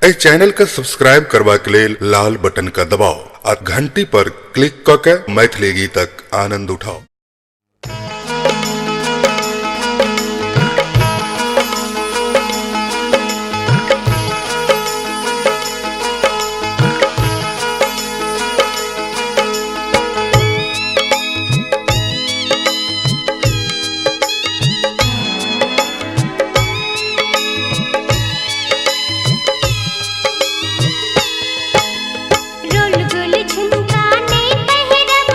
एहि चैनल के सब्सक्राइब करबाक लेल लाल बटन के दबाउ आ घंटी पर क्लिक क के मैथिली गीतक आनंद उठाउ। रोल गोल झुमका नहीं पहिरब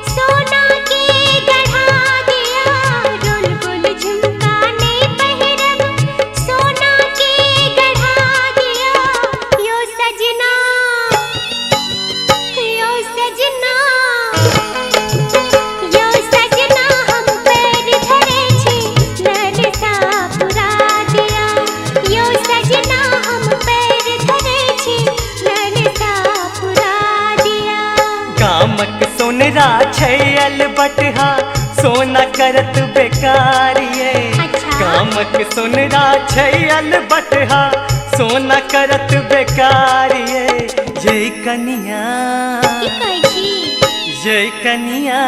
सोना के गढ़ा दिया। रोल गोल झुमका नहीं पहिरब सोना के गढ़ा दिया। यो सजना यो सजना यो सजना हम पैर धरे छी ललसा पुरा दिया। यो सजना हम पैर धरे छी ललसा पुरा दिया। गामक सोनरा छै अलबटहा सोना करत बेकारिये। अच्छा। गामक सोनरा छै अलबटहा सोना करत बेकारिये। ये कनिया की कहै छी? ये कनिया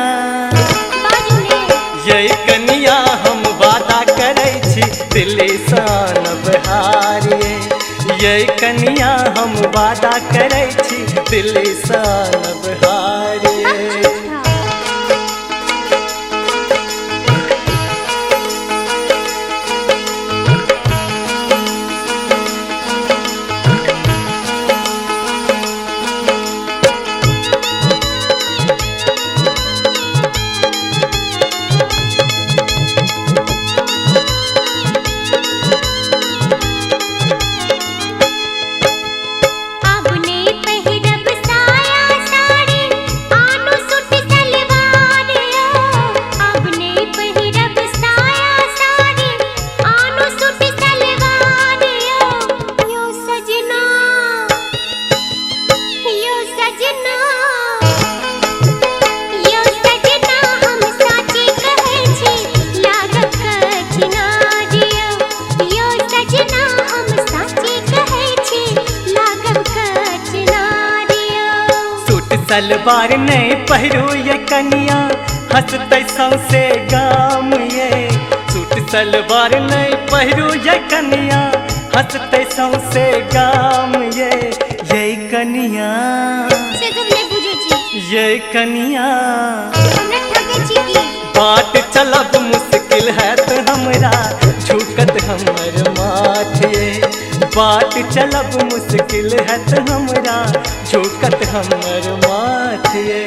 बाजू ने। ये कनिया हम वादा करै छी दिल्ली सँ आनब हारिये। ये कनिया हम वादा करै छी दिल्ली सँ आनब हारिये। अच्छा। अब ने पहिरब साया साड़ी आनु सूट सलवार यो। अब ने पहिरब साया साड़ी आनु सूट सलवार यो। यो सजना यो सजना यो सजना हम साचे कहै छी लागत कठिना दियो। यो सजना हम साचे कहै छी लागत कठिना दियो। सूट सलवार नहीं पहिरू ये कनिया हंसतै सौंसे गाम ये। सूट सलवार नहीं पहिरू ये कनिया हंसतै सौंसे गाम ये। ये कनिया से सब नहीं बुझै छी। ये कनिया हमरा ठकै छी की? बाट चलब मुश्किल है तो हमरा झुकत हमर माथ ये। बाट चलब मुश्किल है तो हमरा झुकत हमर माथ ये।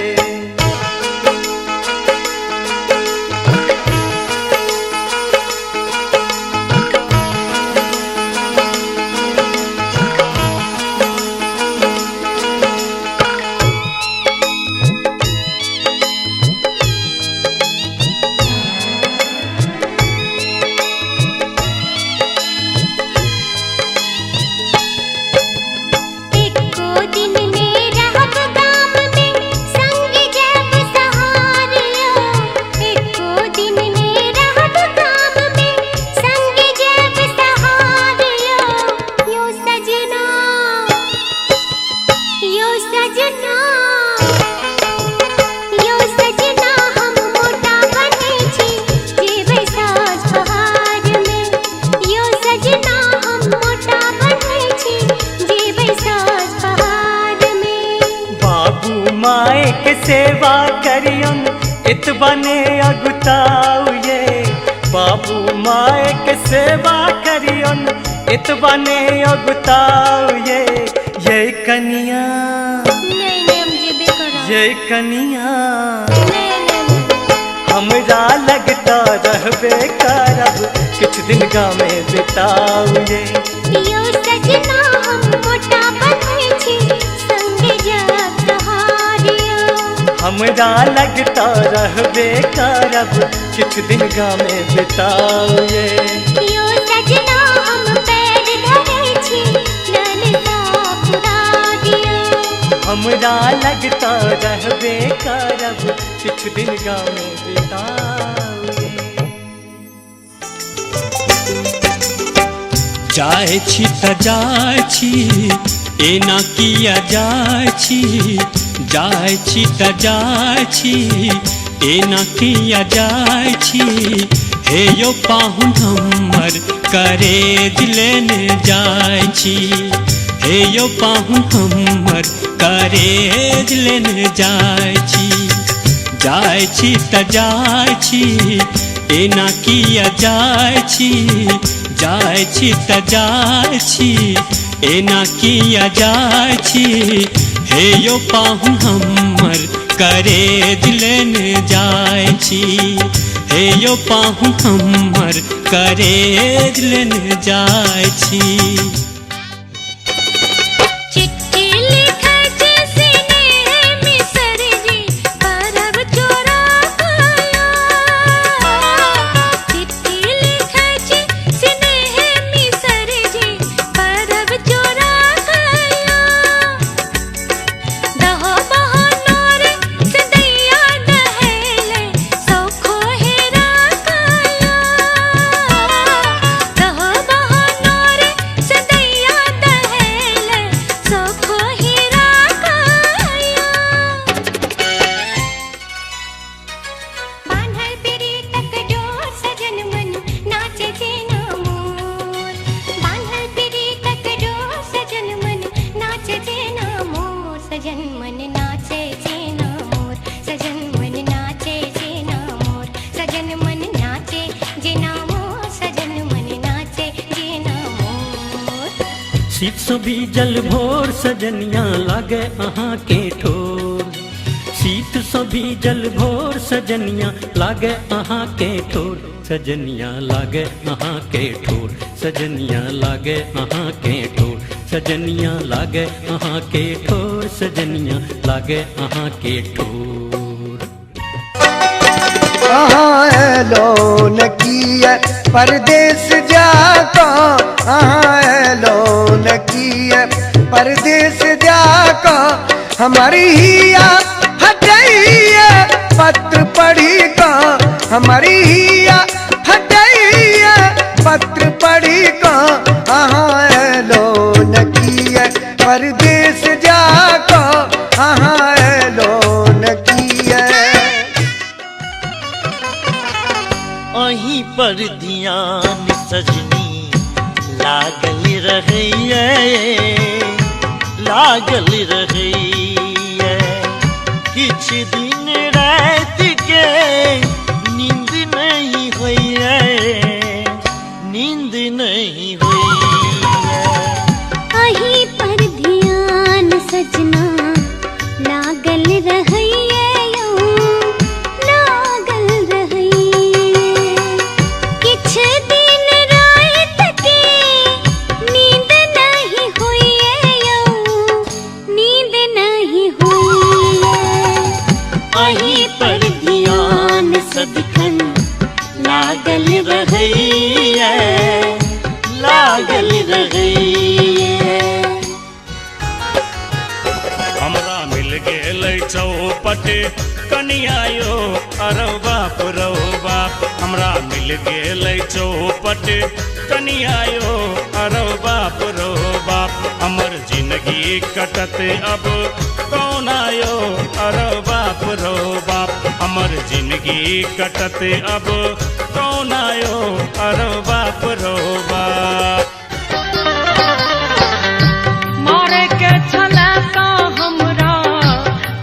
एको दिन ने रहब गाम में संग जब सहारियो। एको दिन ने रहब गाम में संग जब सहारियो। यो सजना यो सजना यो सजना हम मोटा बनै छी जेबै साँझ बहार में। यो सजना हम मोटा बनै छी जेबै साँझ बहार में। बाबू माए के सेवा करियन एतबा ने अगुताऊ ये। बाबू माए के सेवा करियन एतबा ने अगुताऊ ये। ये कनिया नहीं नहीं हम जेबे करब। ये कनिया नहीं नहीं हमरा लगता रहबे करब किछु दिन गामे बिताऊ ये। यो सजना हम मोटा बनै छी संगे जाब सहारियो। हमरा लगता रहबे करब किछु दिन गामे बिताऊ ये। यो सजना हम पैर धरै छी ललसा पुरा दियो। हमरा लगता रहबे करब किछु दिन गामे बिताऊ ये। जाइ छी त जाइ छी, एना किया जाइ छी, जाइ छी त जाइ छी, एना किया जाइ छी। हे यौ पाहुन हमर करेज लेने जाइ छी, हे यौ पाहुन हमर करेज लेने जाइ छी। जाइ छी त जाइ छी, एना किया जाइ छी, जाइ छी त जाइ छी, एना किया जाइ छी। हे यौ पाहुन हमर करेज लेने जाइ छी, हे यौ पाहुन हमर करेज लेने जाइ छी। चिट्ठी लिखै छी स्नेह मिसर जी परब चोरा काया। चिट्ठी लिखै छी स्नेह मिसर जी परब चोरा काया। दहो बहो नोर सदैया दहेले सौखो हेरा काया। दहो बहो नोर सदैया दहेले सौखो हेरा काया। बान्हल प्रीतक डोर सजन मन नाचे जेना मोर। बान्हल प्रीतक डोर सजन मन नाचे जेना मोर। सजन मन नाचे जेना मोर। सजन मन नाचे जेना मोर। सजन मन नाचे जेना मोर। सजन मन नाचे जेना मोर। शीत सँ भीजल भोर सजनिया लागे अहाँ के ठोर। शीत सँ भीजल भोर सजनिया लागे अहाँ के ठोर। सजनिया लागे अहाँ के ठोर। सजनिया लागे अहाँ के ठोर। सजनिया लागे अहाँ के ठोर। सजनिया लागे अहाँ के ठोर। अहाँ एलो न किया परदेस जाको, अहाँ एलो न किया परदेस जाको। हमारी हिया हटैया पत्र पढ़ी को, हमारी हिया हटैया पत्र पढ़ी को। अहाँ एलो न किया परदेस जाको, अहाँ एलो न किया। अहीं पर ध्यान सजनी लागल रहैये, लागल रहैये। किछ दिन राति के नींद नहीं होइए, नींद नहीं होइए। अहीं पर ध्यान सजना लागल रहैये यौ, लागल रहैये। किछ दिन रात के नींद नहीं होइए यौ, नींद नहीं होइए। अहीं पर ध्यान सदिखन लागल रहैये, लागल रहैये। हमरा मिल गेल चौपट कनिया यो, अरौ बाप रौ बाप। हमरा मिल गेल चौपट कनिया यो, अरौ बाप रौ बाप। हमर जिंदगी कटत अब कौन आयो, अरौ बाप रौ बाप। हमर जिंदगी कटत अब कौन आयो, अरौ बाप रौ बाप। मारे के छले त हमरा,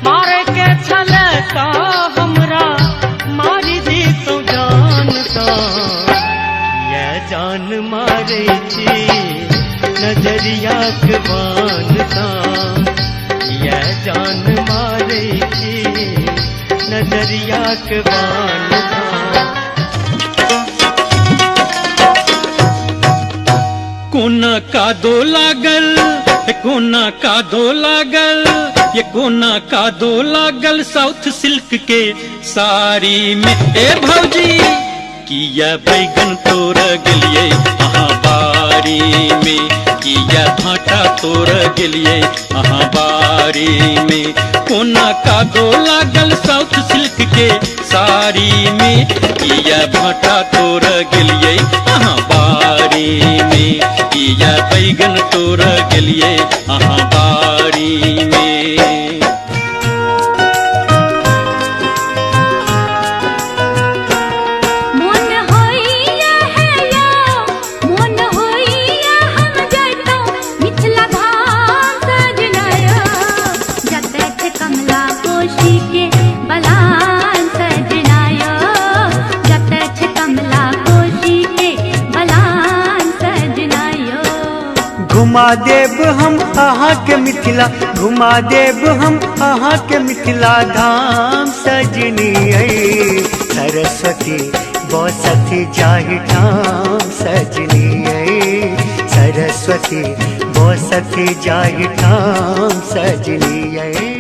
मारे के छले त हमरा, मारि दितौ जान त। किया जान मारै छी नजरिया के बान सँ, किया जान मारै छी नजरिया के बान सँ। कोना कादो लागल, कोना कादो लागल, ये कोना कादो लागल साउथ सिल्क के साड़ी में। ए भौजी किया बैगन तोड़ गेलिए अहाँ बाड़ी बारी में। किया भाटा तोड़ गेलिए अहाँ बारी में। कोना कादो लागल साउथ सिल्क के साड़ी में। किया भाटा तोड़ गेलिए अहाँ बारी में। किया बैगन तोड़ गेलिए अहाँ बारी में। मोन होइया है यो, मोन होइया हम जइतौं मिथिला धाम सजना यो। जतय छै कमला कोशी के बलान सजना यो, जतय छै कमला कोशी के बलान सजना यो। घुमा देब हम अहाँ के मिथिला, घुमा देब हम अहाँ के मिथिला धाम सजनी। सरस्वती बसथि जाहि ठाम सजनी। सरस्वती बसथि जाहि ठाम सजनी।